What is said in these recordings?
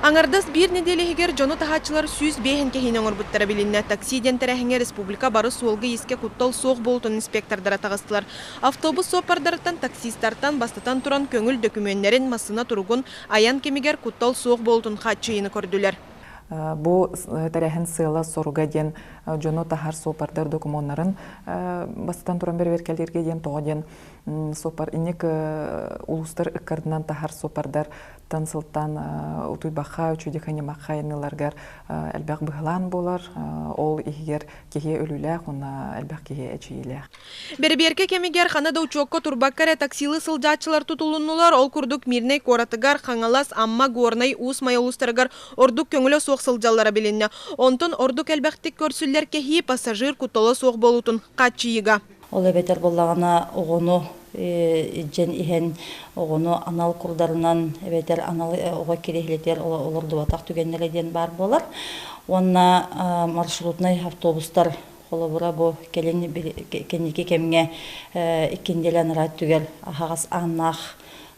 Аҥардас биир нэдиэлэ иһигэр дьону таһааччылар 105 кэһиини оҥорбуттара билиннэ. Такси диэн тэрээһиҥҥэ республика бары суолга-иискэ куттал суох буолуутун инспектордара таҕыстылар. Автобус суоппардарыттан, таксистартан бастатан туран көҥүл дөкүмүөннэрин, массыына туругун, айан кэмигэр куттал суох буолуутун хааччыйыыны көрдүлэр. Бу тэрээһин сыала-соруга диэн дьону таһар суоппардар докумуоннарын бастатан туран бэрэбиэркэлииргэ диэн тоҕо диэн суоппар инник улуустар ыккардынан таһар суоппардар тан сылтан утуйбахха, үчүгэй ньымахха айанныыларгар элбэх быһылаан буолар. Ол иһигэр киһи өлүүлээх уонна элбэх киһи эчийиилээх. Бэрэбиэркэ кэмигэр хана да учуокка турбакка эрэ таксилыы сылдьааччылар тутулуннулар. Ол курдук Мирнэй куоратыгар, Хаҥалас, Амма, Горнай, Уус Майа улуустарыгар ордук көҥүлэ суох сылдьаллара билиннэ. Онтон ордук элбэхтик көрсүллэр кэһии пассажир куттала суох буолуутун хааччыйыыга. Ол эбэтэр буоллаҕына оҕону илдьэн иһэн оҕону анал курдарынан эбэтэр анал оҕо кириэһилэтигэр олордубатах түгэннэрэ диэн баар буолар. Уонна маршрутнай автобустар холобура бу кэлин кэнники кэмҥэ иккинделэн анараа өттүгэр аһаҕас ааннаах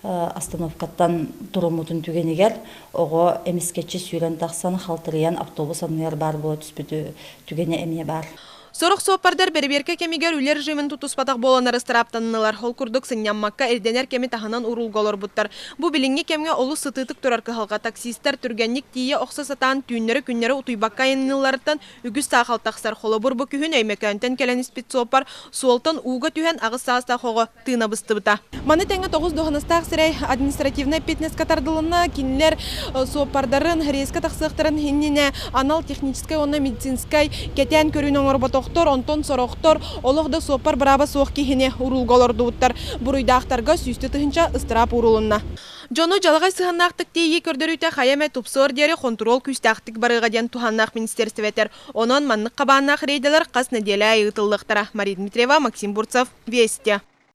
остановкаттан туруммутун түгэнигэр оҕо эмискэччи сүүрэн тахсан халтырыйан автобус анныгар баар буола түспүтү түгэнэ эмиэ баар. Сорох суоппардар бэрэбиэркэ кэмигэр үлэ режимин тутуспатах буолан ыстырааптаннылар. Ол курдук сынньаммакка ирдэнэр кэми таһынан уруулга олорбуттар. Бу билиҥҥи кэмҥэ олус сытыытык турар кыһалҕа. Таксистар түргэнник тиийэ охсо сатаан түүннэри-күннэри утуйбакка айанныылларыттан үгүс саахал тахсар. Холобур, бу күһүн Өймөкөөнтөн кэлэн испит суоппар суолтан ууга түһэн аҕыс саастаах оҕо тыына быстыбыта. Маны тэҥэ 9 дуоһунастаах сирэй административнай эппиэтинэскэ тардылынна. Кинилэр суоппардарын рейскэ тахсыахтарын иннинэ анал техническэй уонна медицинскэй кэтээн көрүүнү оҥорботохтор, онтон сорохтор олох да суоппар бырааба суох киһини уруулга олордубуттар. Буруйдаахтарга сүүстүү тыһыынча ыстыраап уурулунна. Дьону дьалаҕай сыһыаннаахтык тиэйии көрдөрүүтэ хайа эмэ тупсуор диэри хонтуруол күүстээхтик барыаҕа диэн туһааннаах министиэристибэ этэр. Онон маннык хабааннаах рейдэлэр хас нэдиэлэ аайы ыытыллыахтара. Мария Дмитриева, Максим Бурцев, Вести.